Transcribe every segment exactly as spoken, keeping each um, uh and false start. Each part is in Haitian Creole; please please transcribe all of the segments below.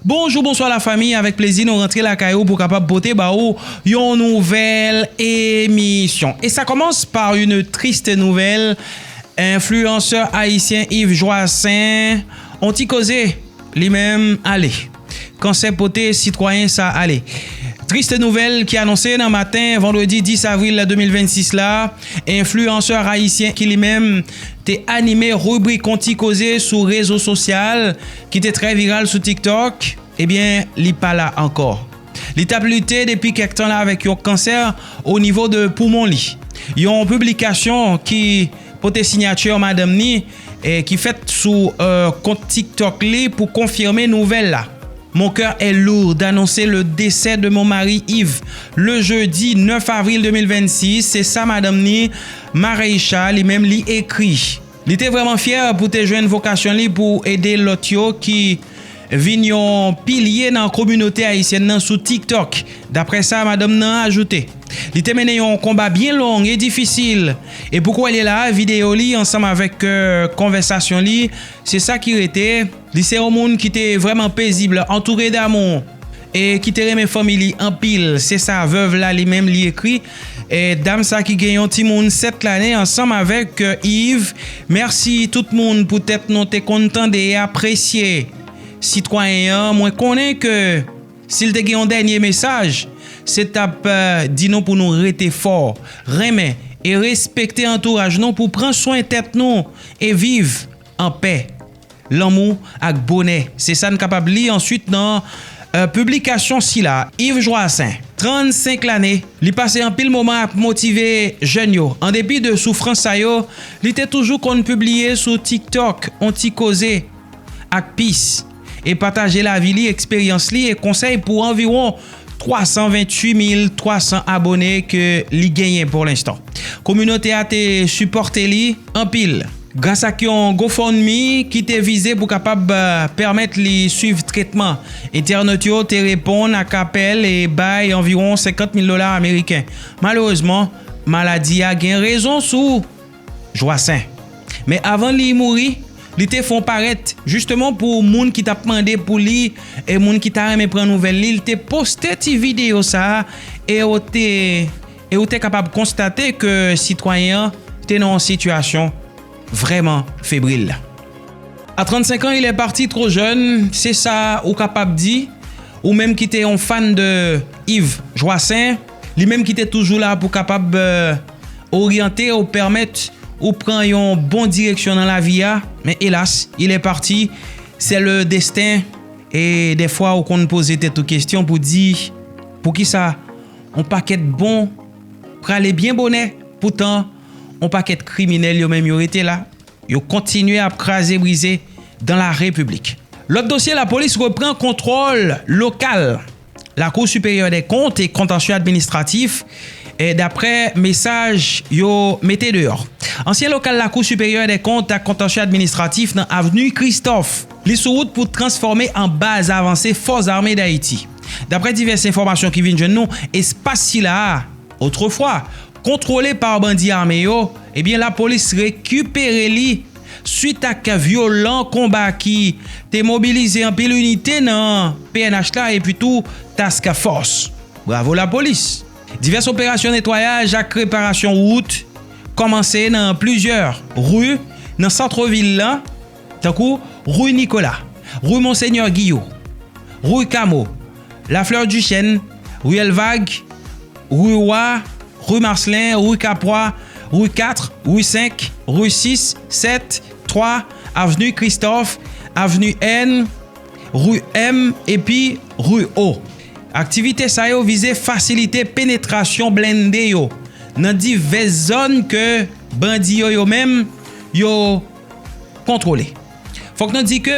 Bonjou, bonswa lafanmi, avèk plezi nou rantre lakay ou pou kapab pote ba ou yon nouvèl emisyon. Et ça commence par une triste nouvelle. Enfliyansè ayisyen Yves Joassaint, on ti koze, li menm ale. Kansè pote sitwayen sa ale. Triste nouvèl ki anonse nan maten vandredi dis avril de mil vennsis la, enfliyansè ayisyen ki li menm te anime ribrik on ti koze sou rezo sosyal ki te trè viral sou TikTok, ebyen, li pa la ankò. Li t ap lite depi kèk tan la avèk yon kansè o nivo de poumon li. Yon piblikasyon ki pote siyati madanm ni, eh, ki fèt sou, eh, kont TikTok li pou konfime nouvèl la. Mon cœur est lourd d'annoncer le décès de mon mari Yves le jeudi neuf avril de mil vennsis. Se sa madanm ni, Mareisha, li menm li ekri. Li te vrèman fyè pou te jwenn vokasyon li pou ede lòt yo ki vin yon pilye nan kominote ayisyèn nan sou TikTok, daprè sa madanm nan ajoute. Li te mennen yon konba byen long e difisil, e pou kwè li la, videyo li ansanm avèk, euh, konvèsasyon li, se sa ki rete. Li se yon moun ki te vrèman pezib, antoure damou, e ki te renmen fanmi li anpil. Se sa vèv la li menm li ekri. E dam sa ki gen yon timoun sèt lane ansanm avèk, euh, Yves. Mèsi tout moun poutèt nou te konn tande e apresye sitwayen an. Mwen konnen ke si l te gen yon dènye mesaj, se t ap, euh, di nou pou nou rete fò, renmen e respekte antouraj nou pou pran swen tèt nou e viv an pè, lanmou ak bonè. Se sa n kapab li answit nan, euh, piblikasyon sila. Yves Joassaint, trannsenk lane, li pase anpil moman ap motive jèn yo. An depi de soufrans sa yo, li te toujou konn pibliye sou TikTok on ti koze ak pis e pataje lavi li, eksperyans li e konsèy pou anviwon twa san venntuit mil twa san abone ke li genyen pou lenstan. Kominote a te sipòte li anpil. Gras ak yon GoFundMe ki te vize pou kapab, euh, pèmèt li swiv tretman, entènot yo te reponn ak apèl e bay anviwon senkant mil dola ameriken. Malerezman, maladi a gen rezon sou Joassaint. Men avan li mouri, li te fè yon parèt, jisteman pou moun ki t ap mande pou li e moun ki ta renmen pran nouvèl li, li te poste ti videyo sa a, e ou te, e ou te kapab konstate ke sitwayen an te nan yon sitiyasyon vrèman febril. À trente-cinq ans, il est parti trop jeune, se sa ou kapab di, ou menm ki te yon fan de Yves Joassaint, li menm ki te toujou la pou kapab, euh, oryante ou pèmèt ou pran yon bon direksyon nan lavi a, men elas, il est parti, c'est le destin. E dèfwa ou konn poze tèt ou kesyon pou di, poukisa yon pakèt bon prale byen bonè, poutan yon pakèt kriminèl yo menm yo rete la, yo kontinye ap kraze brize dans la République. Lòt dosye, lapolis repran kontwòl lokal Lakou Siperyè dè Kont e Kontansye Administratif, e daprè mesaj yo mete deyò. Ansyen lokal Lakou Siperyè dè Kont ak Kontansye Administratif nan avni Christophe, li sou wout pou transfòme an baz avanse Fòs Ame Dayiti. Daprè divès enfòmasyon ki vin jwenn nou, espas sila a, otrefwa kontwole pa bandi ame yo, ebyen, lapolis rekipere li swit ak vyolan konba ki te mobilize anpil inite nan P N H la epi tou Task Force. Bravo lapolis! Divès operasyon netwayaj ak reparasyon wout kòmanse nan plizyè ri nan sant vil la, tankou ri Nicolas, ri Monsenyè Guillot, ri Kamo, Lafleur Duchesne, ri Elvag, ri Wa, ri Marcelin, ri Kapwa, ri kat, ri senk, ri sis, sèt, twa, avni Christophe, avni N, ri M epi ri O. Aktivite sa yo vize fasilite penetrasyon blende yo nan divès zòn ke bandi yo, yo menm, yo kontwole. Fòk nou di ke,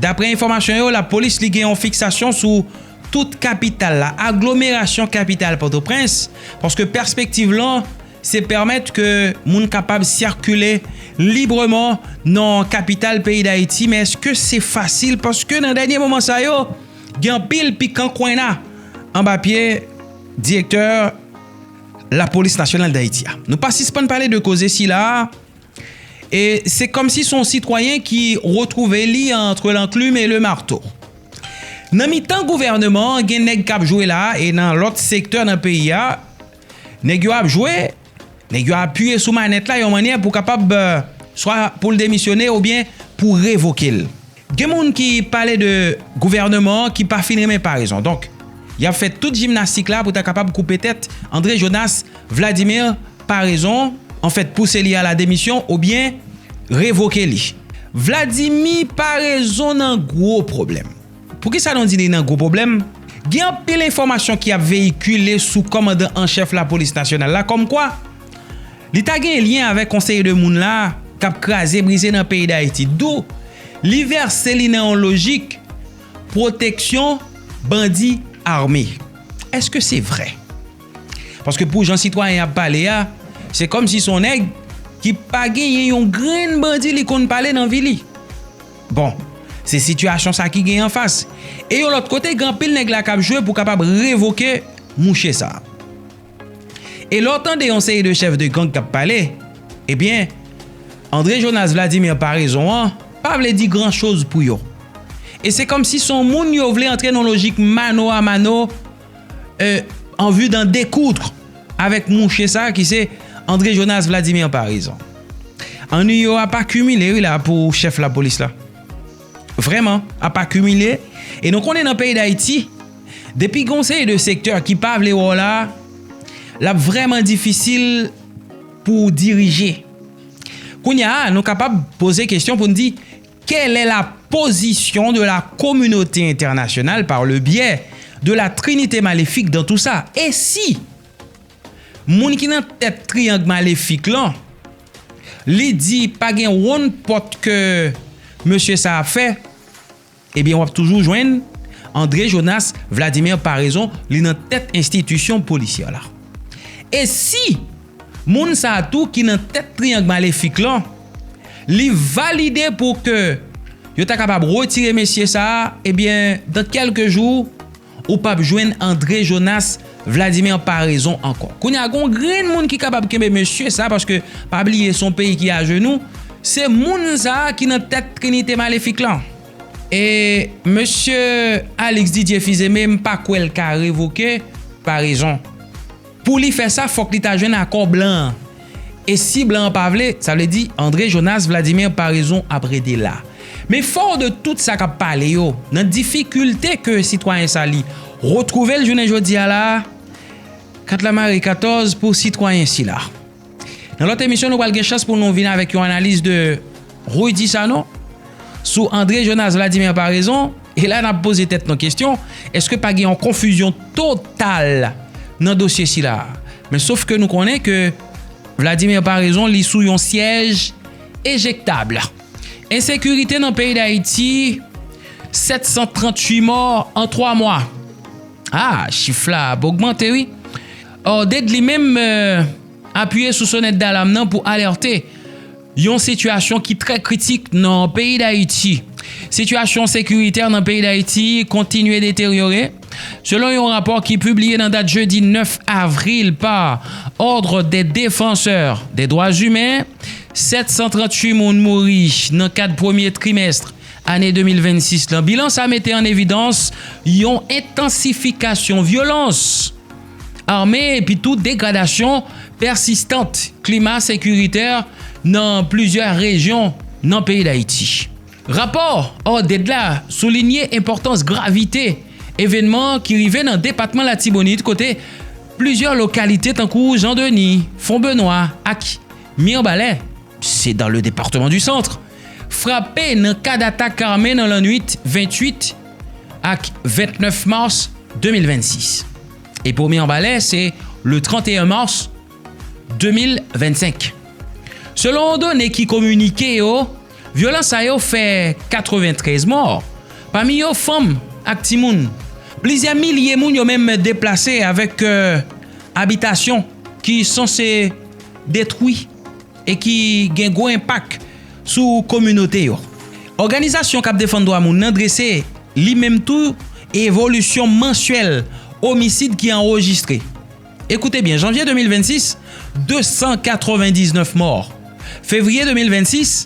daprè enfòmasyon yo, lapolis li gen yon fiksasyon sou tout kapital la, aglomerasyon kapital Pòtoprens, paske pèspektiv lan, se pèmèt ke moun kapab sikile libreman nan kapital peyi Dayiti. Men èske se fasil? Paske nan dènye moman sa yo, gen anpil pikan kwenna anba pye direktè Lapolis Nasyonal Dayiti a. Nou pa sispann pale de koze sila a, e se kòmsi se yon sitwayen ki retwouve li entre l'enclume et le marteau. Nan mitan gouvènman an, gen nèg k ap jwe la, e nan lòt sektè nan peyi a, nèg yo ap jwe, nèg yo apiye sou manèt la yon mannyè pou kapab, euh, swa pou l demisyone oubyen pou revoke l. Gen moun ki pale de gouvènman an ki pa fin renmen parezon. Donk, y ap fè tout jimnastik la pou ta kapab koupe tèt André Jonas Vladimir Paraison, anfèt, pouse li a la demisyon oubyen revoke li. Vladimir Paraison nan gwo pwoblèm. Poukisa nou di li nan gwo pwoblèm? Gen anpil enfòmasyon ki ap veyikile sou kòmandan an chèf lapolis nasyonal la, kòmkwa li ta gen lyen avèk yon seri de moun la k ap kraze brize nan peyi Dayiti. Dou li vèse li nan yon lojik pwoteksyon bandi ame. Èske se vrè? Paske pou jan sitwayen ap pale a, se kòmsi se yon nèg ki pa genyen yon grenn bandi li konn pale nan vi li. Bon, se sitiyasyon sa ki gen anfas. E yon lòt kote, gen anpil nèg la k ap jwe pou kapab revoke mouche sa. E lè w tande yon seri de chèf de gang k ap pale, ebyen, André Jonas Vladimir Paraison an pa vle di gran choz pou yo. E se kòmsi se yon moun yo vle antre nan lojik mano a mano, euh, en vue d'en découdre avèk mouche sa ki se André Jonas Vladimir Paraison. Annuyo ap akimile wi la pou chèf lapolis la. Vrèman, ap akimile. E nou konnen nan peyi Dayiti, depi gen yon seri de sektè ki pa vle wè w la, l ap vrèman difisil pou w dirije. Kounye a, nou kapab poze kesyon pou n di, quelle est la position de la communauté internationale par le biais de la trinité maléfique dans tout ça? E si moun ki nan tèt triyang malefik lan, li di pa gen wonn pòt ke mesye sa ap fè, ebyen, w ap toujou jwenn André Jonas Vladimir Paraison, li nan tèt enstitisyon polisyè la. E si moun sa a tou ki nan tèt triyang malefik lan, li valide pou ke yo ta kapab retire mesye sa a, ebyen, dans quelques jours, ou p ap jwenn André Jonas Vladimir Paraison ankò. Kounye a, gen yon grenn moun ki kapab kenbe mesye sa, paske pa bliye, se yon peyi ki ajenou. Se moun sa a ki nan tèt trinite malefik lan. E mesye Alix Didier Fils-Aimé, m pa kwè l ka revoke Paraison. Pou li fè sa, fòk li ta jwenn akò blan an. E si blan an pa vle, sa vle di André Jonas Vladimir Paraison ap rete la. Men fò de tout sa k ap pale yo, nan difikilte ke sitwayen sa li retwouve l jounen jodi a la, kat la mare katòz pou sitwayen sila. Nan lòt emisyon, nou pral gen chans pou nou vin avèk yon analiz de Rudy Sanon sou André Jonas Vladimir Paraison. E la, n ap poze tèt nou kesyon, èske pa gen yon konfizyon total nan dosye sila a? Men sof ke nou konnen ke Vladimir Paraison, li sou yon syèj ejektab. Ensekirite nan peyi Dayiti, sèt san tranntuit mò an twa mwa. Ah, chif la ap ogmante, wi. Òded li menm, euh, apiye sou sonèt dalam nan pou alète yon sitiyasyon ki trè kritik nan peyi Dayiti. Sitiyasyon sekiritè nan peyi Dayiti kontinye deteryore. Selon yon rapò ki pibliye nan dat jedi nèf avril pa Ordre des Défenseurs des Droits Humains, sèt san tranntuit moun mouri nan kad premye trimès ane de mil vennsis lan. Bilan sa mete an evidans yon entansifikasyon vyolans ame epi tou degradasyon pèsistan klima sekiritè nan plizyè rejyon nan peyi Dayiti. Rapò Òded la soulinye enpòtans gravite evènman ki rive nan depatman Latibonit, kote plizyè lokalite tankou Jan Deni, Fon Benwa ak Mirbalè, c'est dans le département du Centre, frape nan kad atak ame nan lannwit venntuit ak vennèf mas de mil vennsis. E pou Mirbalè, se le trannteyen mas de mil vennsenk. Selon done ki kominike yo, vyolans sa yo fè katreventrèz mò, pami yo fanm ak timoun. Plizyè milye moun yo menm deplase avèk, euh, abitasyon ki sanse detwi e ki gen gwo enpak sou kominote yo. Òganizasyon k ap defann dwa moun nan drese li menm tou evolisyon mansyèl omisid ki anrejistre. Ekoute byen, janvye de mil vennsis, de san katrevendiznèf mò. Fevriye de mil vennsis,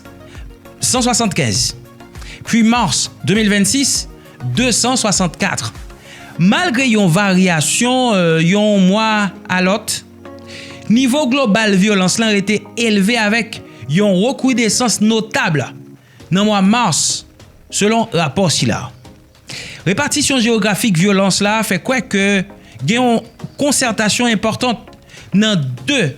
san swasannkenz. Pi mas de mil vennsis, de san swasannkat. Malgre yon varyasyon, euh, yon mwa a lòt, nivo global vyolans lan rete elve avèk yon rekridesans notab nan mwa mas, selon rapò sila. Repatisyon jewografik vyolans la fè kwè ke gen yon konsètasyon enpòtan nan de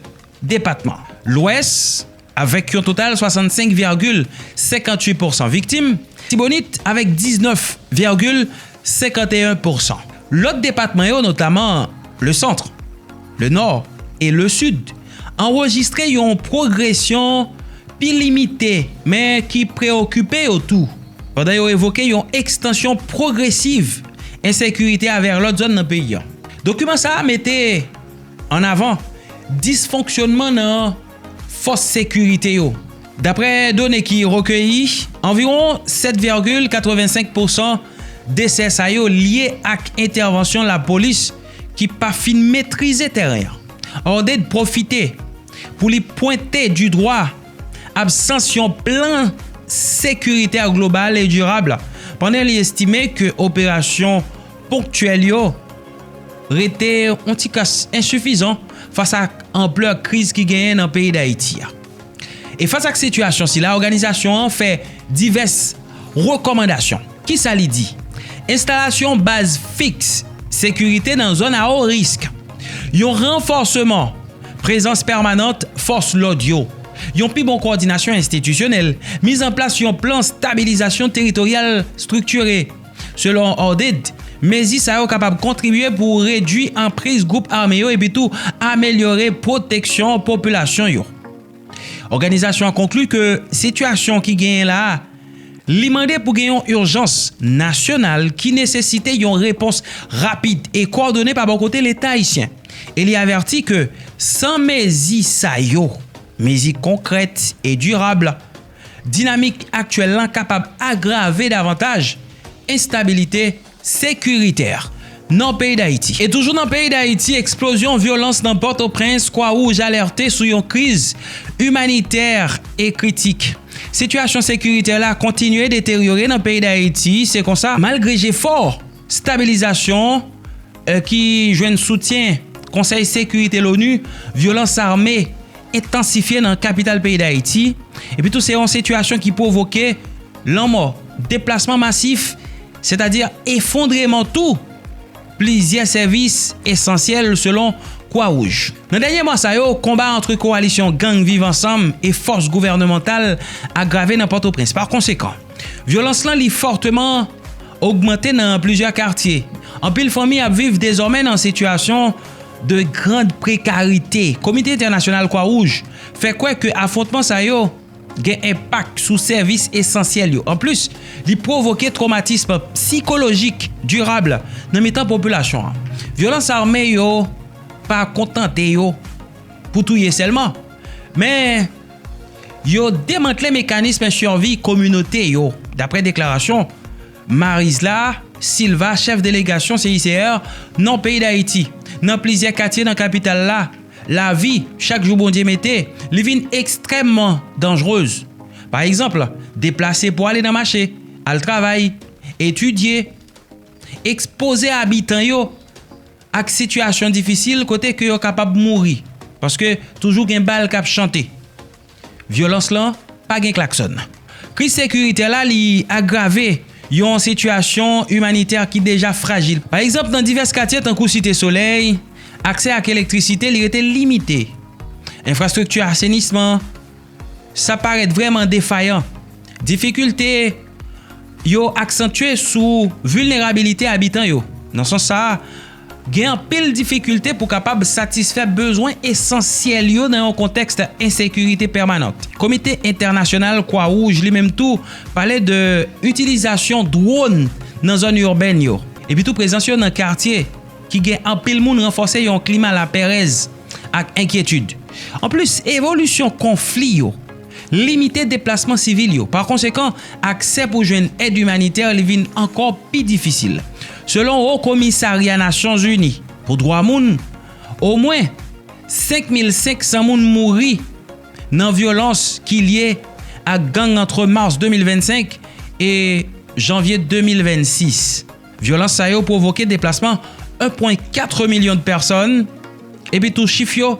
depatman. Lwès, avèk yon total swasannsenk vègil senkantuit pousan viktim, Tibonit avèk diznèf vègil senkanteyen pousan. Lòt depatman yo, notaman le Centre, le Nord e le Sud, anrejistre yon pwogresyon pi limite, men ki preokipe yo tou, pandan yo evoke yon ekstansyon pwogresiv ensekirite avè lòt zòn nan peyi a. Dokiman sa a mete an avan disfonksyonman nan fòs sekirite yo. Daprè done ki rekeyi, anviwon sèt vègil katrevensenk pousan desè sa yo lye ak entèvansyon lapolis ki pa fin metrize tèren an. Òded pwofite pou li pwente di dwa absans yon plan sekiritè global e dirab, pandan li estime ke operasyon ponktyèl yo rete yon ti kras ensifizan fas ak anplè kriz ki genyen nan peyi Dayiti a. E fas ak sitiyasyon sila, òganizasyon an fè divès rekòmandasyon. Kisa li di? Enstalasyon baz fiks sekirite nan zòn a wo risk, yon ranfòsman prezans pèmanant fòs lòd yo, yon pi bon kowòdinasyon enstitisyonèl, mizanplas yon plan stabilizasyon teritoryal estrikture. Selon Òded, mezi sa yo kapab kontribye pou redui anpriz gwoup ame yo epi tou amelyore pwoteksyon popilasyon yo. Òganizasyon an konkli ke sitiyasyon ki genyen la a, li mande pou gen yon ijans nasyonal ki nesesite yon repons rapid e kowòdone pa bò kote Leta ayisyen. E li avèti ke san mezi sa yo, mezi konkrèt e dirab, dinamik aktyèl lan kapab agrave davantaj enstabilite sekiritè nan peyi Dayiti. E toujou nan peyi Dayiti, eksplozyon vyolans nan Pòtoprens, Kwawouj alète sou yon kriz imanitè e kritik. Sitiyasyon sekiritè la kontinye deteryore nan peyi Dayiti. Se konsa, malgre jefò stabilizasyon, eh, ki jwenn soutyen Konsèy Sekirite Loni, vyolans ame entansifye nan kapital peyi Dayiti. Epi tou, se yon sitiyasyon ki pwovoke lanmò, deplasman masif, sètadi efondreman tou plizyè sèvis esansyèl, selon Kwawouj. Nan dènye mwa sa yo, konba ant kowalisyon gang Viv Ansanm e fòs gouvènemantal agrave nan Pòtoprens. Pa konsekan, vyolans lan li fòteman ogmante nan plizyè katye. Anpil fanmi ap viv dezòmè nan sitiyasyon de grand prekarite. Komite Entènasyonal Kwawouj fè kwè ke afwontman sa yo gen enpak sou sèvis esansyèl yo. Anplis, li pwovoke twomatism sikolojik dirab nan mitan popilasyon an. Vyolans ame yo pa kontante yo pou touye sèlman, men yo demantle mekanism sèvi kominote yo, daprè deklarasyon Marisla Silva, chèf delegasyon C I C R nan peyi Dayiti. Nan plizyè katye nan kapital la, lavi, chak jou Bondye mete, li vin ekstrèmman danjrez. Pa egzanp, deplase pou ale nan mache, al travay, etidye, ekspoze abitan yo ak sitiyasyon difisil kote ke yo kapab mouri, paske toujou gen bal k ap chante. Vyolans lan pa gen klaksòn. Kriz sekiritè la, li agrave yon sitiyasyon imanitè ki deja frajil. Pa egzanp, nan divès katye tankou Site Solèy, aksè ak elektrisite, li rete limite. Enfrastrikti asenisman, sa parèt vrèman defayan. Difikilte yo aksantye sou vilnerabilite abitan yo. Nan sans sa a, gen anpil difikilte pou kapab satisfè bezwen esansyèl yo nan yon kontèks ensekirite pèmanan. Komite Entènasyonal Kwawouj li menm tou pale de itilizasyon dwòn nan zòn ibèn yo, epi tou prezans yo nan katye ki gen anpil moun ranfòse yon klima lapèrèz ak enkyetid. Anplis, evolisyon konfli yo limite deplasman sivil yo. Pa konsekan, aksè pou jwenn èd imanitè li vin ankò pi difisil. Selon Wo Komisarya Nasyonzini pou Dwa Moun, omwen senk mil senk san moun mouri nan vyolans ki lye ak gang ant mas de mil vennsenk e janvye de mil vennsis. Vyolans sa yo pwovoke deplasman en pwen kat milyon de pèsòn, epi tou chif yo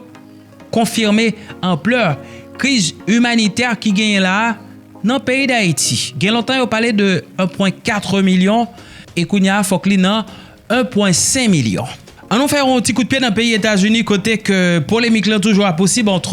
konfime anplè kriz imanitè ki genyen la a nan peyi Dayiti. Gen lontan yo pale de en pwen kat milyon, e kounye a fòk li nan en pwen senk milyon. Ann nou fè yon ti kout pye nan peyi Etazini, kote ke polemik lan toujou ap posib ant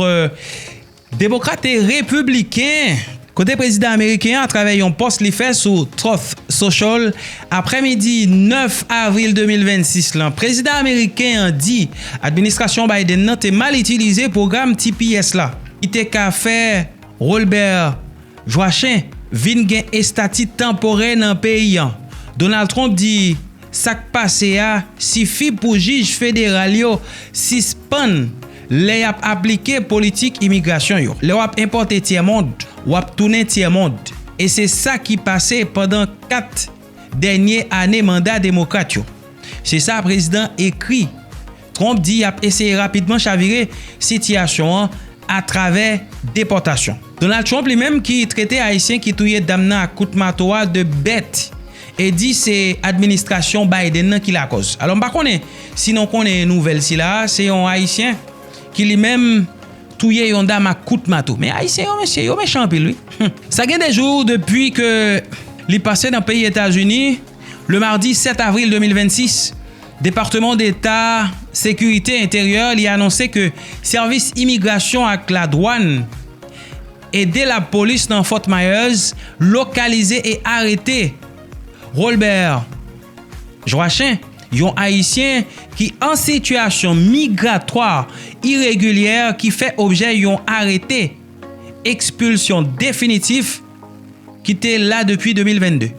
demokrat e repibliken, kote prezidan ameriken an, atravè yon pòs li fè sou Truth Social, aprèmidi nèf avril de mil vennsis lan, prezidan ameriken an di administrasyon Biden nan te mal itilize pwogram T P S la, ki te ka fè Robert Joachim vin gen estati tanporè nan peyi an. Donald Trump di sa k pase a sifi pou jij federal yo sispann lè y ap aplike politik imigrasyon yo. Lè w ap enpòte tyèmond, w ap tounen tyèmond. E se sa ki pase pandan kat dènye ane manda demokrat yo. Se sa prezidan ekri. Trump di y ap eseye rapidman chavire sitiyasyon an atravè depòtasyon. Donald Trump li menm ki trete Ayisyen ki touye dam nan ak kout mato a de bèt e di se administrasyon Biden nan ki lakòz. Alò, m pa konnen si nou konnen nouvèl sila a, se yon Ayisyen ki li menm touye yon dam ak kout mato. Men Ayisyen yo, mesye, yo mechan anpil, wi. Sa gen de jou depi ke li pase nan peyi Etazini, le mardi sèt avril de mil vennsis, Depatman Deta Sekirite Enteryè li anonse ke sèvis imigrasyon ak ladwàn ede lapolis nan Fort Myers lokalize e arete Robert Joachim, yon Ayisyen ki an sitiyasyon migratwa iregilyè ki fè objè yon arete ekspilsyon definitif ki te la depi de mil vennde.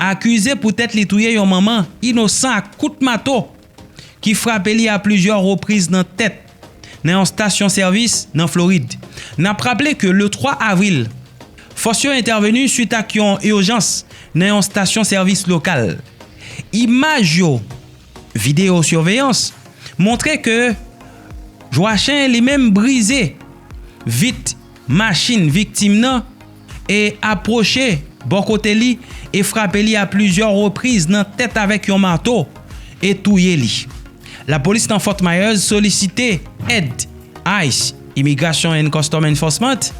Akize poutèt li touye yon manman inosan ak kout mato ki frape li a plizyè repriz nan tèt nan yon stasyon sèvis nan Florid. N ap raple ke le twa avril, fòs yo entèveni swit ak yon ijans nan yon stasyon sèvis lokal. Imaj yo, videyo siveyans, montre ke Joachim li menm brize vit machin viktim nan e apwoche bò kote li e frape li a plizyè repriz nan tèt avèk yon mato e touye li. Lapolis nan Fort Myers solisite èd ice, Immigration and Custom Enforcement,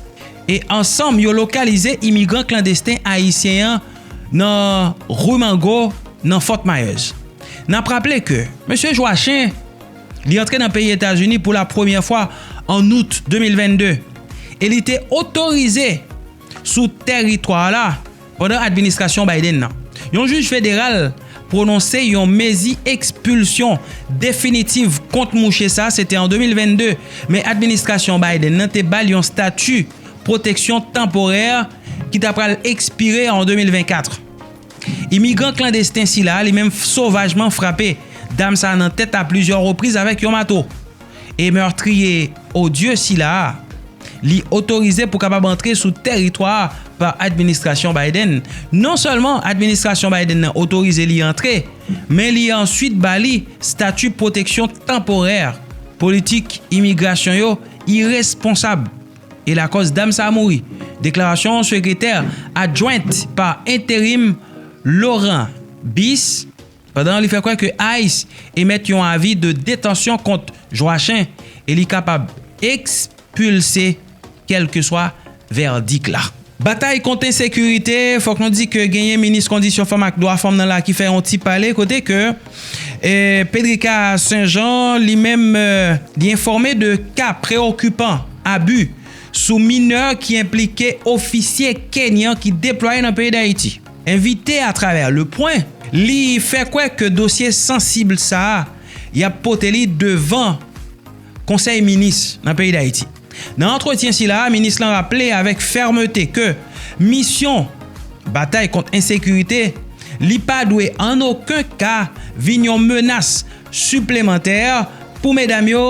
e ansanm yo lokalize imigran klandesten ayisyen an nan Ri Mango nan Fort Myers. N ap raple ke mesye Joachim, li antre nan peyi Etazini pou la premyè fwa an out de mil vennde e li te otorize sou tèritwa la pandan administrasyon Biden nan. Yon jij federal pwononse yon mezi ekspilsyon definitif kont mouche sa, se te an de mil vennde, men administrasyon Biden nan te ba l yon stati pwoteksyon tanporè ki ta pral ekspire an de mil vennkat. Imigran klandesten sila, li menm sovajman frape dam sa nan tèt a plizyè repriz avèk yon mato. E mètriye odye sila a, li otorize pou kapab antre sou tèritwa a pa administrasyon Biden. Non sèlman administrasyon Biden nan otorize li antre, men li answit ba li stati pwoteksyon tanporè. Politik imigrasyon yo iresponsab e lakòz dam sa a mouri. Deklarasyon sekretè adjwent pa enterim Laurent Biss, pandan li fè kwè ke ice emèt yon avi de detansyon kont Joachim e li kapab ekspilse kèlkeswa vèdik la. Batay kont ensekirite, fòk nou di ke genyen minis kondisyon fanm ak dwa fanm nan la ki fè yon ti pale kote ke eh, Pedrika Saint-Jean li menm eh, li enfòme de ka preokipan abi sou minè ki enplike ofisye kenyan ki deplwaye nan peyi Dayiti. Envite atravè Le Point, li fè kwè ke dosye sansib sa a, y ap pote li devan Konsèy Minis nan peyi Dayiti. Nan antretyen sila a, minis lan raple avèk fèmte ke misyon batay kont ensekirite, li pa dwe an okenn ka vin yon menas siplemantè pou medam yo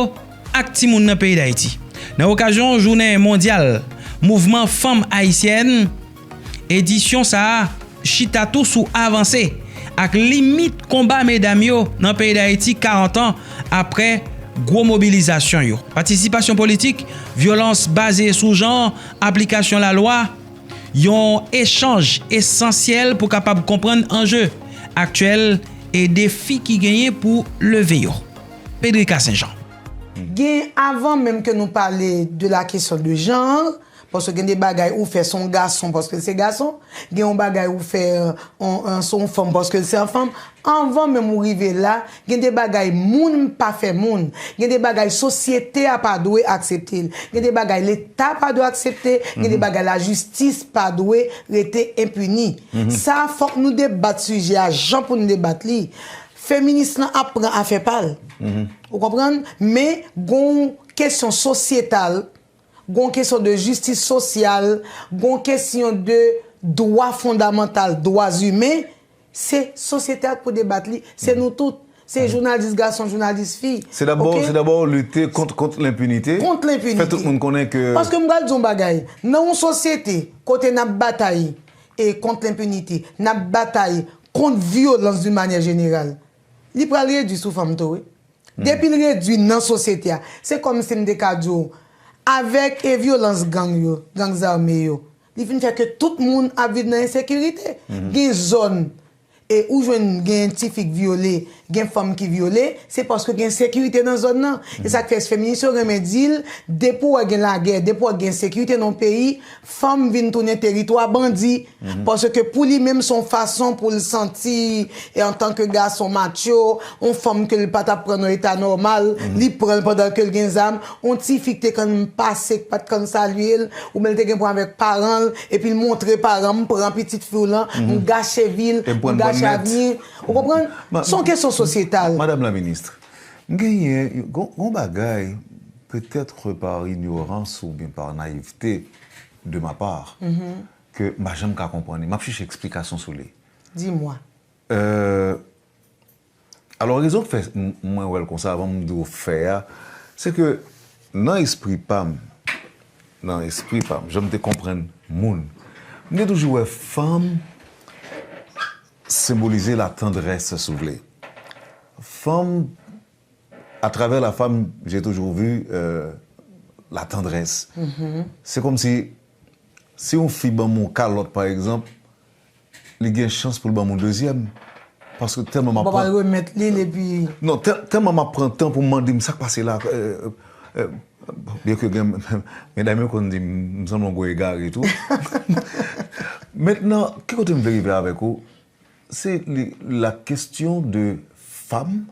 ak timoun nan peyi Dayiti. Nan okazyon jounen mondyal mouvman fanm ayisyèn, edisyon sa a chita tou sou avanse ak limit konba medam yo nan peyi Dayiti karant an apre gwo mobilizasyon yo. Patisipasyon politik, vyolans baze sou jan, aplikasyon lalwa, Yon echanj esansyèl pou kapab konprann anje aktyèl e defi ki genyen pou leve yo. Pedrika Senjan. Gen, avan menm ke nou pale de la kesyon de jan, paske gen de bagay ou fè se yon gason paske l se gason, gen yon bagay ou fè se yon fanm paske l se yon fanm. Anvan menm ou rive la, gen de bagay moun pa fè moun, gen de bagay sosyete a pa dwe aksepte l, gen de bagay leta pa dwe aksepte, gen de bagay lajistis pa dwe rete enpini. Sa fòk nou debat sijè a jan pou nou debat li. Feminis lan ap pran afè pa l. Ou konprann? Men gon kesyon sosyetal, gon kesyon de jistis sosyal, gon kesyon de dwa fondamantal, dwa imen, se sosyete a k pou debat li, se nou tout. Se jounalis gason, jounalis fi. Se dabò, ok? Se dabò lite kont, kont lenpinite. Kont lenpinite. Fè tout moun konnen ke. Paske m pral di yon bagay. Nan yon sosyete kote n ap batay e kont lenpinite, n ap batay kont vyolans d'une manière générale, li pral redui sou fanm tou, wi. Depi l redui nan sosyete a, se kòmsi m te ka di w, avèk e vyolans gang yo, gang zame yo, li vin fè ke tout moun ap viv nan ensekirite. Gen zòn e ou jwenn gen tifi k vyole, gen fanm ki vyole, se paske gen sekirite nan zòn nan. E sa k fè feminis yo renmen di l, depi w wè gen lagè, depi w wè gen sekirite nan yon peyi, fanm vin tounen teritwa bandi. Paske pou li menm se yon fason pou l santi, e antanke gason macho, yon fanm ke l pa t ap pran nan eta nòmal, li pran l pandan ke l gen zam, yon tifi k te konn pase, k pa t konn salye l, oubyen l te gen pwoblèm avèk paran l, epi l montre paran, m pran pitit fi w lan, m gache vi l, m gache avni l. Ou konprann? Se yon kesyon sosyetal. Madame la ministre, m genyen yon bagay, peut-être par ignorance oubyen par naïveté de ma part, ke m pa janm ka konprann li. M ap chèche eksplikasyon sou li. Di mwa. Alò, rezon k fè mwen wè l konsa, avan m di w fè a, se ke nan espri pa m, nan espri pa m, jan m te konprann moun, m te toujou wè fanm senbolize latandrès, si w vle. Fanm, à travers la femme, j'ai toujours vu euh, la tendresse. Se kòmsi si yon fi ban m yon kalòt, pa egzanp, li gen chans pou l ban m yon dezyèm. Paske tèlman m ap pran. Remèt li l epi. Non, tèlman m ap pran tan pou m mande m sa k pase la. Byen ke gen medam yo konn di m sanble yon gwo egare tou. Mentnan, ki kote m vle rive avèk ou? C'est la question de femmes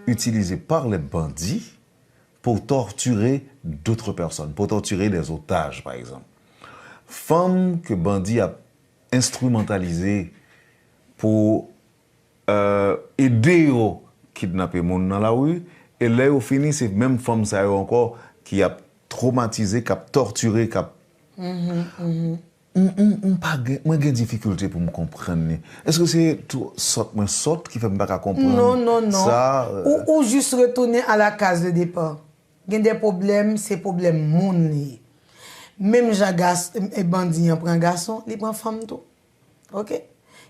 utilisées par les bandits pour torturer d'autres personnes, pour torturer des otages, par exemple. Fanm ke bandi ap enstrimantalize pou euh, ede yo kidnape moun nan lari, e lè yo fini, se menm fanm sa yo ankò ki ap twomatize, k ap tòtire, k ap. M, m, m pa gen, mwen gen difikilte pou m konprann li. Èske se sòt mwen sòt ki fè m pa ka konprann sa? Non, non, non. Ou, ou jis retounen a la case de départ. Gen de pwoblèm, se pwoblèm moun li ye. Menm jan gas, e bandi an pran gason, li pran fanm tou. Ok?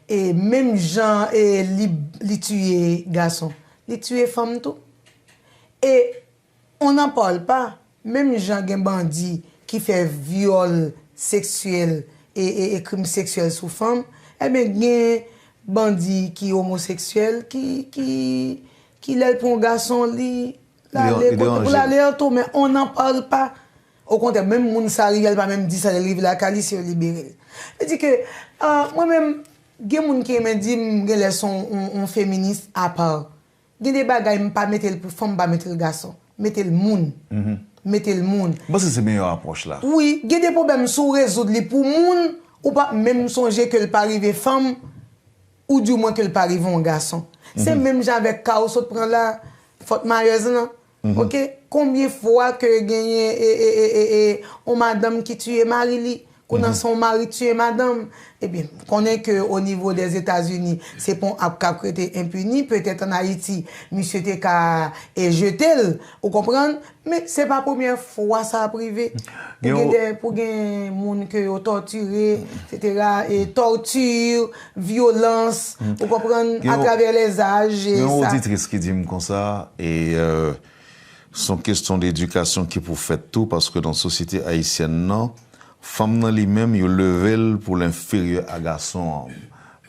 E menm jan e li, li tiye gason, li tiye fanm tou. E on n'en parle pas, menm jan gen bandi ki fè vyòl seksyèl e, e, e krim seksyèl sou fanm, ebyen gen bandi ki omoseksyèl, ki, ki, ki lè l pran yon gason, li l ale kote pou l ale an tou, men on n'en parle pas. Okontrè, menm moun sa rive, l pa menm di sa, lè l rive lakay li, se yo libere l. Vle di ke, ah, mwen menm, gen moun ki renmen di m genlè se yon, yon, yon feminis apa. Gen de bagay m pa mete l pou fanm, m pa mete l gason. Mete l moun. Mete l moun. M panse se meyè apwòch la. Wi, gen de pwoblèm, si w rezoud li pou moun, ou p ap menm sonje ke l pa rive fanm, oudimwen ke l pa rive yon gason. Se menm jan avèk ka ou sot pran la, fòt mayèz lan. Ok? Konbyen fwa ke genyen e, e, e, e, e, yon madanm ki tiye mari li? Kounye a se yon mari tiye madanm. Ebyen, m konnen ke o nivo dèzetazini, se pa yon ak k ap rete enpini. Petèt ann Ayiti, misye te ka e jete l, ou konprann? Men se pa premyè fwa sa ap rive. Pou gen de, pou gen moun ke yo tòtire, etsetera. E tòti, vyolans, ou konprann, atravè lèzaj e sa. Gen yon oditris ki di m konsa, e euh, se yon kesyon de edikasyon ki pou fèt tou, paske nan sosyete ayisyèn nan, Fanm nan li menm, yo leve l pou l enferyè a gason an.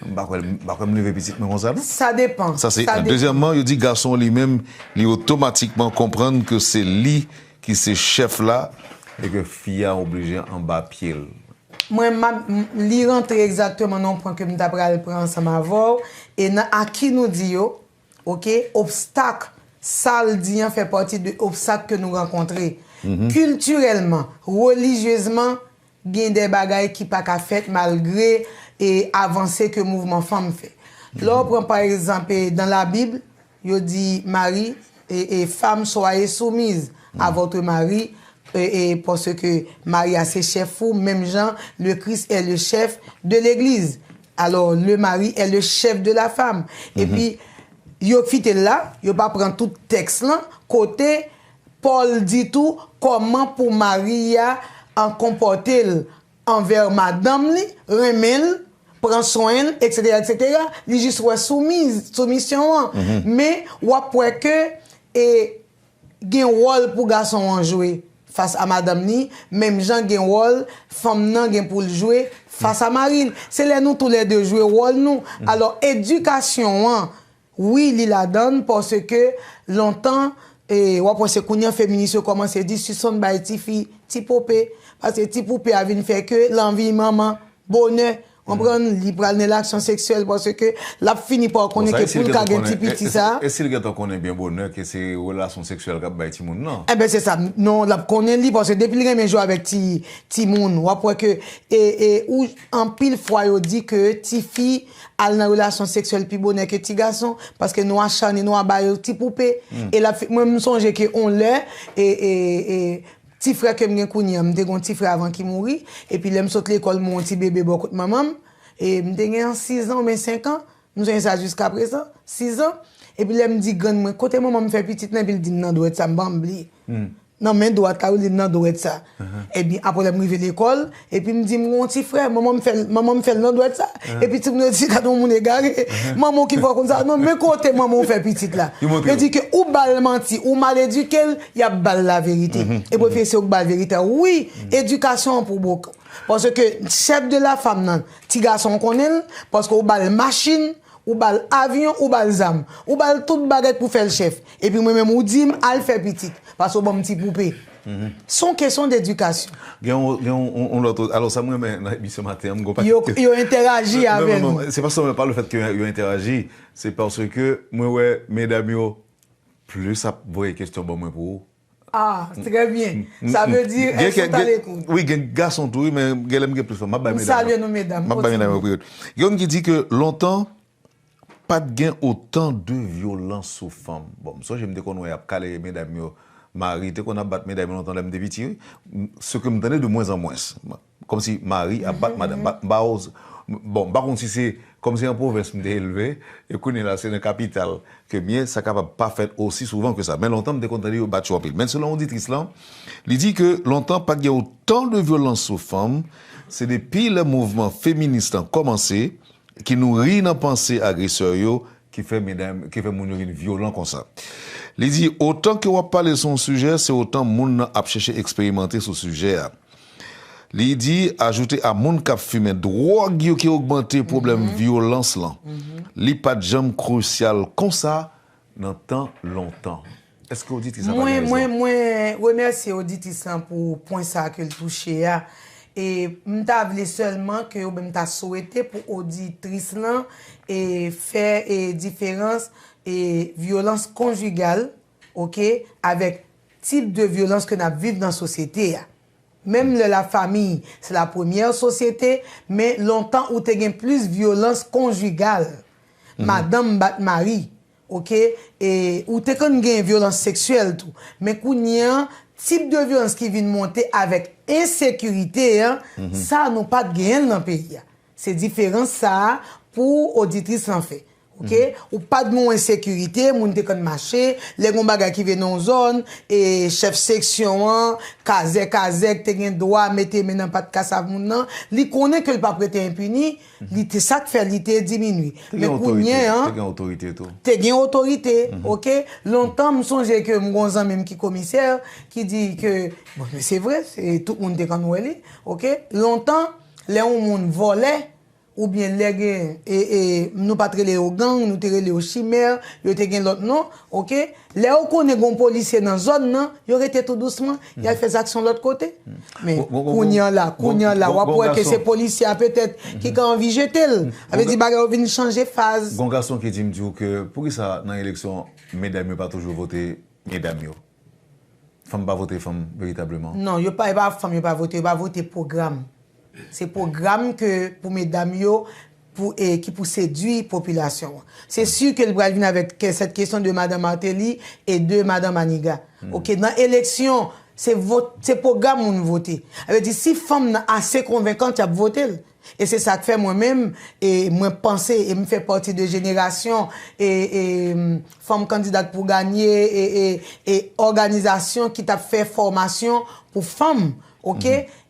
M pa kwè, m pa kwè m leve pitit mwen konsa, non. Sa depan. Sa se sa depan. Dezyèmman, yo di gason an li menm, li otomatikman konprann ke se li ki se chèf la e ke fi a oblije anba pye l. Mwen, m ap, m, li rantre egzakteman nan yon pwen ke m ta pral pran ansanm avè w. E nan aki nou di yo, oke, obstak, sa l di an fè pati de obstak ke nou rankontre. Kiltirèlman, relijyezman, gen de bagay ki pa ka fèt malgre e avanse ke mouvman fanm fè. Lè w pran pa egzanp e dan Labib, yo di mari e, e femme soyez soumise à votre mari e, e paske mari a se chèf ou, menm jan le Christ est le chef de l'église. Alors le mari est le chef de la femme. Epi yo kite l la, yo pa pran tout tèks lan kote Pòl di tou kòman pou mari a an konpòte l anvè madanm li, renmen l, pran swen l, etsetera, etsetera. Li jis wè soumiz, soumisyon an. Men w ap wè ke e, gen wòl pou gason an jwe fas a madanm li, menm jan gen wòl fanm nan gen pou l jwe fas a mari l. Se lè nou toulède jwe wòl nou. Alò, edikasyon an, wi, li ladan l, paske lontan, e, w ap wè se kounye a feminis yo kòmanse di sispann bay tifi ti poupe, paske ti poupe a vin fè ke l anvi manman, bonè, konprann, li pral nan relaksyon seksyèl, paske l ap fini pa konnen ke pou l ka gen ti piti sa. E si l gentan konnen byen bonè ke se relasyon seksyèl k ap bay timoun nan? Enben, se sa. Non, l ap konnen li, paske depi l renmen jwe avèk ti, timoun, w ap wè ke, e, e, ou, anpil fwa yo di ke tifi al nan relasyon seksyèl pi bonè ke ti gason, paske nou acharne, nou a ba yo ti poupe. E l ap fi-, mwen, m sonje ke on lè, e, e, e, ti frè ke m gen kounye a, m te gen yon ti frè avan ki mouri, epi lè m sot lekòl, m wè yon ti bebe bò kot manman m, e m te gen sis an oubyen senk an, m sonje sa jiskaprezan, sis an, epi lè m di grann mwen, kote manman m fè pitit lan, epi l di m nan dwèt sa, m pa janm bliye. Nan men dwat la, yo li nan dwèt sa. Ebyen, apre lè m rive lekòl, epi m di m gen yon ti frè, manman m fè l, manman m fè l nan dwèt sa. Epi timoun yo di, gade yon moun egare, manman w ki fè w konn sa. Non, men kote manman w fè pitit la. Yo di ke ou ba l manti, ou mal edike l, y ap ba l laverite. E pwofesè yo k ba l verite a. Wi, edikasyon an pou bouke. Paske chèf de la femme nan, ti gason w konnen l, paske ou ba l machin, ou ba l avyon, ou ba l zam. Ou ba l tout bagay pou fè l chèf. Epi mwen menm, ou di m al fè pitit, paske w ban m ti poupe. Se yon kesyon dedikasyon. Gen yon, gen yon, yon, yon lòt, alò sa mwen renmen nan emisyon maten an, m gon pakèt yo, yo entèraji avè nou. Se pa sèlman pa le fèt ke yo entèraji, se paske mwen wè medam yo plis ap voye kesyon ban mwen pou ou. Ah, très bien. Ça veut dire elles sont à l'écoute. Wi, gen gason tou, wi, men gen lè m gen plis fanm. M ap bay medam yo. M salye nou, medam. M ap bay medam yo priyorite. Gen youn ki di ke lontan, pa t gen otan de vyolans sou fanm. Bon, m sonje m te konn wè y ap kale medam yo, mari te konn ap bat medam yo lontan lè m te piti, wi. Ce que m tande de moins en moins. Kòmsi mari ap bat madanm. M pa, m pa oz-, bon, m pa konn si se, kòm se an pwovens m te elve, e kounye la se nan kapital ke m ye, sa kapab pa fèt osi souvan ke sa. Men lontan, m te konn tande yo bat yo anpil. Men selon oditris lan, li di ke lontan pa t gen otan de vyolans sou fanm, se depi lè mouvman feminis lan kòmanse, ki nouri nan panse agresè yo, ki fè medam, ki fè moun yo vin vyolan konsa. Li di, otan ke w ap pale sou yon sijè, se otan moun nan ap chèche eksperimante sou sijè a. Li di, ajoute a moun k ap fimen dwòg yo ki ogmante pwoblèm vyolans lan. Li pa t janm krisyal konsa nan tan lontan. Èske oditris la pa gen rezon? Mwen, mwen, mwen remèsye oditris lan pou pwen sa ke l touche a. E m ta vle sèlman ke, oubyen m ta swete pou oditris lan e fè e diferans e vyolans konjigal, oke, avèk tip de vyolans ke n ap viv nan sosyete a. Menm lè la famille, c'est la première société, men lontan ou te gen plis vyolans konjigal. Madanm bat mari, oke? E ou te konn gen vyolans seksyèl tou. Men kounye an, tip de vyolans ki vin monte avèk ensekirite an, sa nou pa t genyen l nan peyi a. Se diferans sa a pou oditris lan fè. Ok? Ou pa t gen yon ensekirite, moun te konn mache, lè gen yon bagay ki vin nan yon zòn, e chèf seksyon an, kazèk kazèk te gen dwa mete men nan pat kasav moun nan, li konnen ke l p ap rete enpini, li te sa k fè li te diminye. Men kounye an, te gen otorite tou. Te gen otorite, ok? Lontan, m sonje ke m gon zanmi m ki komisè, ki di ke, bon, men se vre, se, tout moun te konn wè li, ok? Lontan, lè yon moun vòlè, oubyen lè gen, e, e, nou pa t rele yo gang, nou te rele yo chimè, yo te gen lòt non, ok? Lè yo konnen gon polisye nan zòn nan, yo rete tou dousman, y al fè zak sou lòt kote. Men kounye an la, kounye an la, w ap wè ke se polisye a petèt ki ka anvi jete l. Sa vle di bagay yo vin chanje faz. Gon gason ki di m di w ke poukisa nan eleksyon medam yo pa toujou vote medam yo? Fanm pa vote fanm veritableman. Non, yo pa, e pa fanm yo pa vote, yo pa vote pwogram. Se pwogram ke pou medam yo, pou, e, ki pou sedui popilasyon an. Se si ke li pral vin avèk ke, sèt kesyon de madan Martelly e de madan Maniga. Ok, nan eleksyon, se vot, se pwogram moun vote. Sa vle di, si fanm nan ase konvenkan, y ap vote l. E se sa k fè mwen menm, e mwen panse, e m fè pati de jenerasyon, e, e, m, fanm kandidat pou ganye, e, e, e òganizasyon ki t ap fè fòmasyon pou fanm, ok?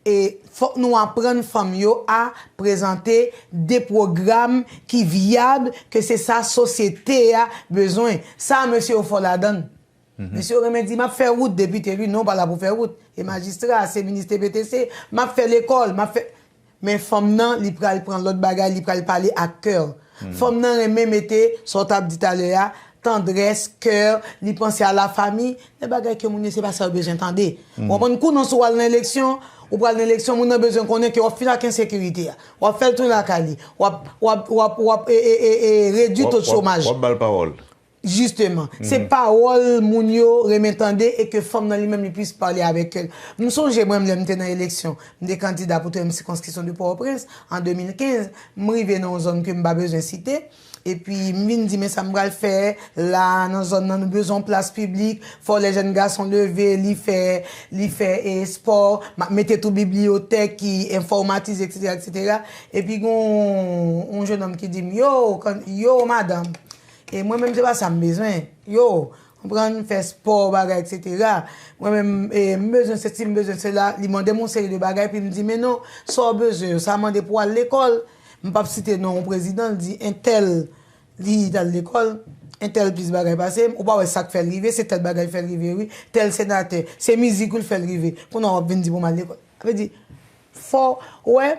E fòk nou aprann fanm yo a prezante de pwogram ki vyab, ke se sa sosyete a bezwen. Sa, mesye yo fò ladan l. Mesye yo renmen di, "M ap fè wout," depite, wi, non, w pa la pou fè wout. E majistra, se minis T P T C, "M ap fè lekòl, m ap fè." Men fanm nan, li pral pran lòt bagay, li pral pale ak kè. Fanm nan renmen mete, sa w t ap di talè a, tandrès, kè, li panse a lafami, de bagay ke moun yo se pa sa yo bezwen tande. Ou konprann kou nan si w al nan eleksyon, ou pral nan eleksyon, moun nan bezwen konnen ke w ap fin ak ensekirite a. W ap fè l tounen lakay li. W ap, w ap, w ap, w ap, e, e, e, e, redui to chomaj. W ap ba l pawòl. Jisteman, se pawòl moun yo renmen tande e ke fanm nan li menm li plis pale avèk kè l. M sonje mwen menm lè m te nan eleksyon, m te kandida pou twazyèm sikonskripsyon de Pòtoprens an de mil kenz, m rive nan yon zòn ke m pa bezwen site, epi m vin di, "Men sa m pral fè la, nan zòn nan nou bezwen yon plas piblik, fò lè jèn gason leve, li fè, li fè, e, espò, m ap mete tou bibliyotèk ki enfòmatize, etsetera, etsetera." Epi gon yon jennonm ki di m, "Yo, kan, yo, madanm." E mwen menm, se pa sa m bezwen. Yo, konprann, fè spò, bagay, etsetera. Mwen menm, e, m bezwen sesi, m bezwen sela. Li mande m yon seri de bagay, epi m di, "Men non, sa w bezwen yo, sa mande pou w al lekòl." M p ap site non yon prezidan, l di, "Entèl, li t al lekòl, entèl plis bagay pase m, ou pa wè sa k fè l rive, se tèl bagay fè l rive, wi, tèl senatè, se mizik, wi, l fè l rive. Kounye a w ap vin di pou m al lekòl." Sa vle di, fò, wè,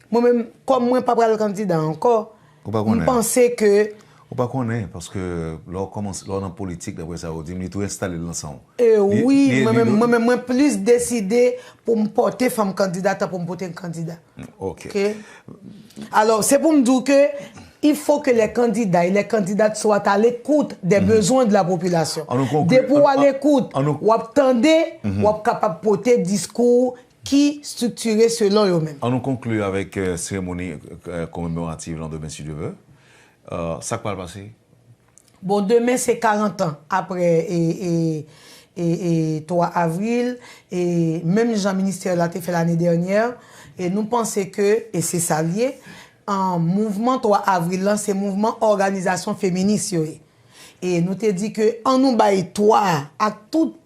mwen menm, kòm mwen pa pral kandida ankò, m panse ke Ou pa konnen, paske lè w kòmanse, lè w nan politik, daprè sa yo di m, li tou enstale l nan san w. E wi, mwen menm, mwen menm, mwen plis deside pou m pote fanm kandida tan pou m pote kandida. Ok. Alò, se pou m di w ke il faut que les candidats et les candidates soient à l'écoute des besoins de la population. Depi w a lekout, w ap tande, w ap kapab pote diskou ki estriktire selon yo menm. An nou konkli avèk, euh, seremoni, euh, komemorativ lan demen, si Dye vle. Euh, sa k pral pase? Bon, demen se karant an apre, e, e, e, e, twa avril, e menm jan ministè la te fè lane dènyè, e nou panse ke, e se sa l ye, an mouvman twa avril lan, se mouvman òganizasyon feminis yo ye. E nou te di ke an nou bay twa a ak tout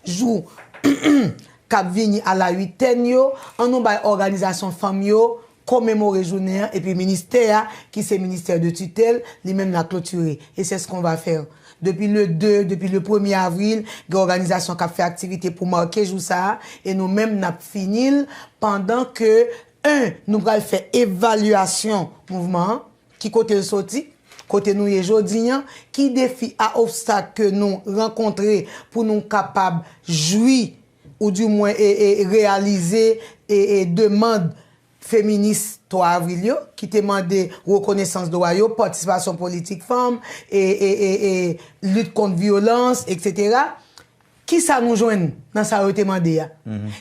jou k ap vini a la uitèn yo, an nou bay òganizasyon fanm yo komemore jounen an, epi ministè a, ki se ministè de titèl, li menm l a klotire. E c'est ce qu'on va faire. Depi le de, depi le premye avril, gen òganizasyon k ap fè aktivite pou make jou sa a, e nou menm n ap fini l pandan ke, en, nou pral fè evalyasyon mouvman an, ki kote l soti, kote nou ye jodi an, ki defi a obstak ke nou rankontre pou nou kapab jwi, ou di mwen, e, e, reyalize, e, e, demann feminis twa avril yo, ki te mande rekonesans dwa yo, patisipasyon politik fanm, e, e, e, e, lit kont vyolans, etsetera. Kisa nou jwenn nan sa yo te mande a?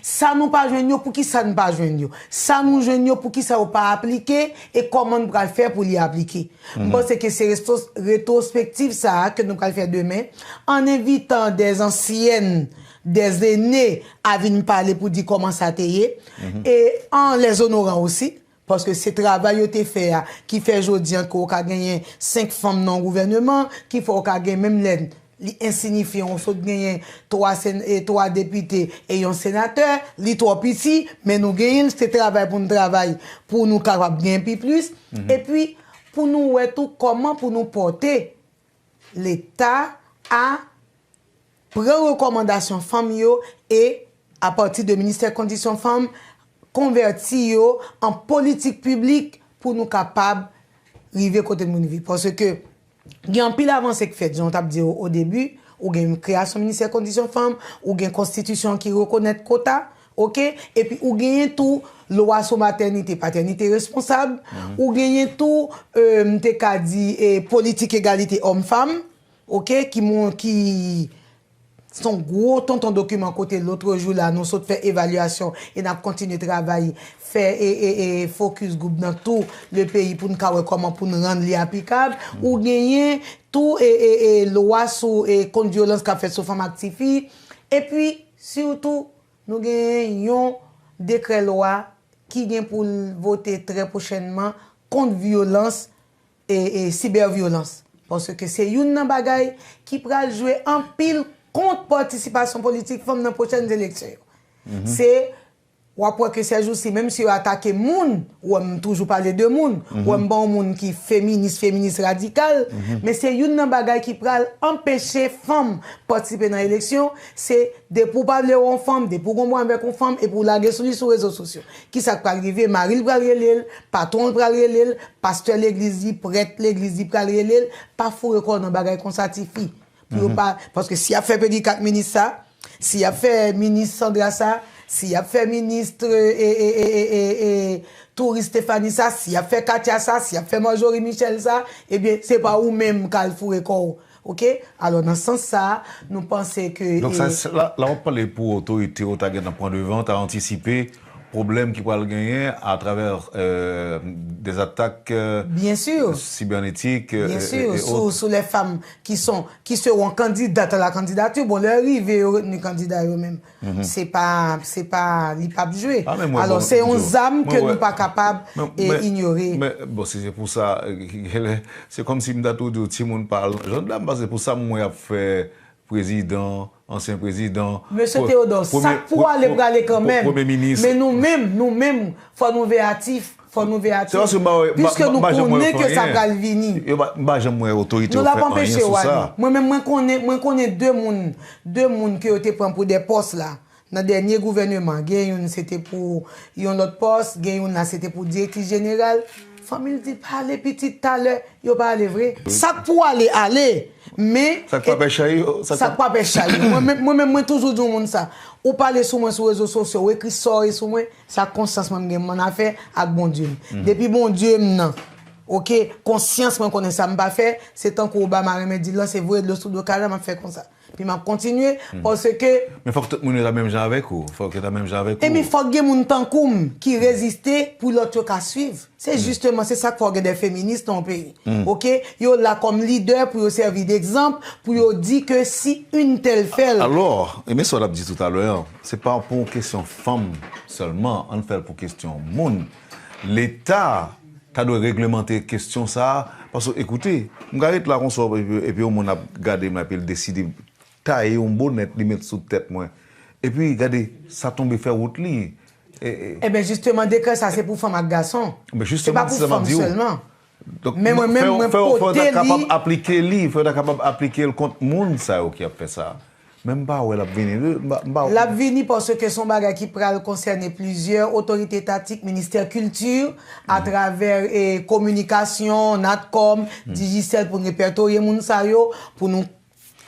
Sa nou pa jwenn yo, poukisa n pa jwenn yo? Sa nou jwenn yo, poukisa yo pa aplike? E kòman n pral fè pou li aplike? M panse ke se restos-, retwospektiv sa a ke nou pral fè demen, an envitan des anciennes, des aînés a vin pale pou di kòman sa te ye, e an les honorant osi, Paske se travay yo te fè a ki fè jodi an ke w ka genyen senk fanm nan yon gouvèneman, ki fè w ka gen menm lè li ensinifyan, ou sot genyen twa sen-, e twa depite e yon senatè, li twò piti, men nou genyen l, se travay pou n travay, pou nou kapab genyen pi plis, epi pou nou wè tou kòman pou nou pòte Leta a pran rekòmandasyon fanm yo e, apati de Ministè Kondisyon Fanm, konvèti yo an politik piblik pou nou kapab rive kote nou rive. Paske gen anpil avanse k fèt, jan w t ap di o, o debi, ou gen kreyasyon Ministè Kondisyon Fanm, ou gen konstitisyon ki rekonèt kota, oke? Epi ou genyen tou lwa sou matènite, patènite responsab, ou genyen tou, e, m te ka di, e, politik egalite òm-fanm, oke, ki mon-, ki s on gwo tonton dokiman kote lotrejou la nou sot fè evalyasyon e n ap kontinye travay, fè e, e, e focus group nan tou le peyi pou n ka wè kòman pou n rann li aplikab. Ou genyen tou e, e, e lwa sou e kont vyolans k ap fèt sou fanm ak tifi. Epi, sitou, nou genyen yon dekrè lwa ki gen pou l vote trè pwochènman kont vyolans e, e sibèvyolans. Paske se youn nan bagay ki pral jwe anpil kont patisipasyon politik fanm nan pwochèn eleksyon yo. Se, w ap wè ke sèjousi, menm si yo atake moun, ou wè m toujou pale de moun, ou wè m pa yon moun ki feminis, feminis radikal, men se youn nan bagay ki pral anpeche fanm patisipe nan eleksyon, se depi w pa vle wè yon fanm, depi w gen yon pwoblèm avèk yon fanm, epi w lage sou li sou rezo sosyo. Kisa k pral rive? Mari l pral rele l, patwon l pral rele l, pastè legliz li, prèt legliz li pral rele l, pa foure kò w nan bagay konsa, tifi. Pou yo pa, paske si y ap fè Pegi Kat minis sa, si y ap fè minis Sandra sa, si y ap fè minis, e, e, e, e, e, e, Touris Stephanie sa, si y ap fè Katia sa, si y ap fè Marjorie Michel sa, ebyen, se pa ou menm k al foure kò w. Oke? Alò, nan sans sa a, nou panse ke, Donk, sa, e, se la, la w ap pale pou otorite yo ta gentan pran devan, ta antisipe pwoblèm ki pral genyen atravè, euh, des attaques, euh, Byen si. Cybernétiques, euh, Byen si, e, e sou, sous les femmes qui sont, qui seront candidates à la candidature. Bon, lè rive, yo retni kandida yo menm. Se pa, se pa, li p ap jwe. Ah, men mwen, Alò, bon, se yon zam ke nou pa kapab, e, inyore. Men, bon, si se pou sa, se kòmsi m ta tou di w, timoun pa al nan jandam, paske pou sa m wè y ap fè prezidan, ansyen prezidan. Mesye Teyodò, sa k pou ale, prale kanmenm. Premye minis. Men nou menm, nou menm, fò nou veyatif, fò nou veyatif. Piske nou konnen ke sa pral vini. Yo pa, m pa janm wè otorite yo fè anyen sou sa. Mwen menm, mwen konnen, mwen konnen de moun, de moun ke yo te pran pou de pòs la. Nan dènye gouvèneman, gen youn se te pou yon lòt pòs, gen youn la se te pou direktris jeneral. Fanmi l di, "Pa ale pitit, talè." Yo pa ale vre. Sa k pou ale, ale. Men, Sa k pa pè chay yo, sa k pa pè chay yo. Mwen menm, mwen menm, mwen toujou di yon moun sa. Ou pale sou mwen sou rezo sosyo, ou ekri sa w ye sou mwen, sa konsyans mwen m gen mwen afè ak Bondye m. Depi Bondye m nan, oke, konsyans mwen konnen sa m pa fè, se tankou Obama renmen di l lan, se voye dlo sou do kay la, m ap fè konsa. Pi m ap kontinye, paske Men fòk tout moun yo ta menm jan avèk ou. Fòk yo ta menm jan avèk ou. Epi fòk gen moun tankou m ki reziste pou lòt yo ka swiv. Se jisteman, se sa k fè w gen de feminis nan yon peyi. Oke? Yo la kòm lidè pou yo sèvi degzanp, pou yo di ke si une telle fè l. Alò, e men sa w t ap di toutalè an, se pa pou yon kesyon fanm sèlman, ann fè l pou kesyon moun. Leta ta dwe reglemante kesyon sa a, paske, ekoute, m ka ret la konsa, epi, epi yon moun ap gade m la, epi l deside taye yon bonèt, li met sou tèt mwen. Epi, gade, sa tonbe fè wout li. E, e, Ebyen, jisteman, dekrè sa se pou fanm ak gason. Men Se jisteman, pa se pou sa m ap fanm di w. sèlman. Donk, Men mwen fè menm, w, mwen fè w, fè w ta pote li. kapab aplike li, fè w ta kapab aplike l kont moun sa yo ki ap fè sa. Men m pa wè l ap vini. M pa, m pa L ap vini paske se yon bagay ki pral konsène plizyè otorite etatik, ministè kilti, atravè, e, kominikasyon, Natcom, Digicel, pou n repètorye moun sa yo, pou nou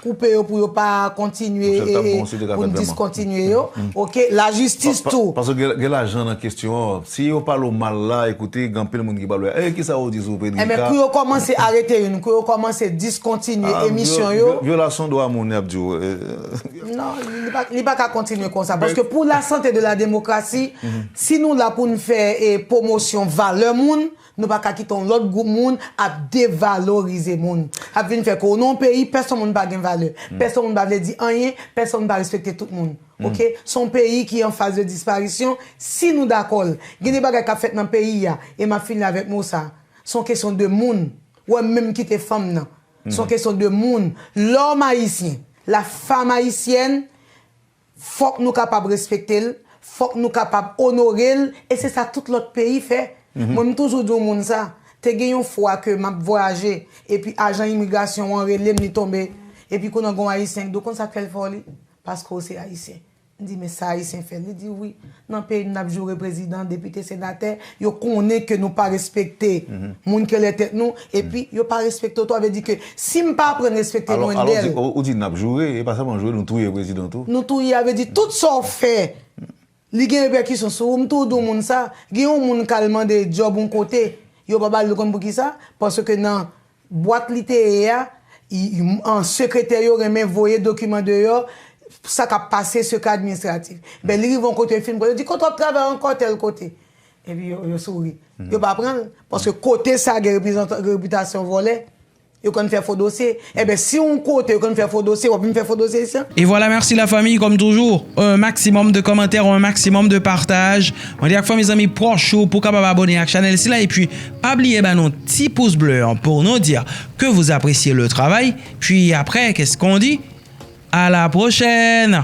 koupe yo, pou yo pa kontinye, Monchè, l t ap e, bon si te ka pou n fèt vrèman. diskontinye yo. Oke, lajistis Pa, pa, tou. paske gen, gen lajan nan kesyon an. Si yo pale w mal la, ekoute, gen anpil moun ki pral wè, "E, kisa w di sou Frederica?" Enben, kou yo kòmanse arete youn, kou yo kòmanse diskontinye Ah, emisyon vyo-, yo. vyo-, vyolasyon dwa moun, y ap di w, e, Non, li pa, li pa ka kontinye konsa. Paske pou la sante de la demokrasi, si nou la pou n fè, e, pwomosyon valè moun, nou pa ka kite yon lòt gwoup moun ap devalorize moun. Ap vin fè ke nou yon peyi, pèsonn moun pa gen valè. Pèsonn moun pa vle di anyen, pèsonn moun pa respekte tout moun. Oke? Se yon peyi ki an faz de disparisyon, si nou dakò l. Gen de bagay k ap fèt nan peyi a, e m ap fini avèk mo sa. Se yon kesyon de moun. Ou wè m menm kite fanm nan. Se yon kesyon de moun. Lòm ayisyen, la fam ayisyèn, fòk nou kapab respekte l, fòk nou kapab onore l, e se sa tout lòt peyi fè. Mwen, m toujou di yon moun sa, te gen yon fwa ke m ap vwayaje, epi ajan imigrasyon an rele m, li tonbe, epi kounye a gon ayisyen ki di w konn sa k fè l fè w li? Paske w se ayisyen. M di, men sa ayisyen fè? Li di, wi, nan peyi m n ap joure prezidan, depite, senatè, yo konnen ke nou pa respekte moun ki anlè tèt nou, epi yo pa respekte w tou, sa vle di ke si m pa aprann respekte Alò, Wendell, ou, ou di n ap joure, e pa sèlman joure, nou touye prezidan tou. Nou touye, sa vle di tout sa w fè, li gen repèkisyon sou ou. M toujou di yon moun sa, gen yon moun k al mande djòb yon kote, yo pa ba l, ou konn poukisa? Paske nan bwat li te ye a, i- i- an sekretè yo renmen voye dokiman deyò, sa k ap pase sekrè administratif. Ben, li rive yon kote, fin pran, yo di, kote w ap travay ankò? Tèl kote. Epi yo, yo souri. Yo pa pran l, paske kote sa gen reprezantan- repitasyon vòlè, yo konn fè fo dosye. Enben, si yon kote yo konn fè fo dosye, w ap vin fè fo dosye isi a? Et voilà, merci la famille, comme toujours, un maximum de commentaires, un maximum de partage. Mwen di ak fanmi, zanmi pwòch ou pou kapab abone ak chanèl sila, epi pa bliye ba nou ti pous ble an pou nou di ke vous appréciez le travail. Puis après, qu'est-ce qu'on dit? À la prochaine!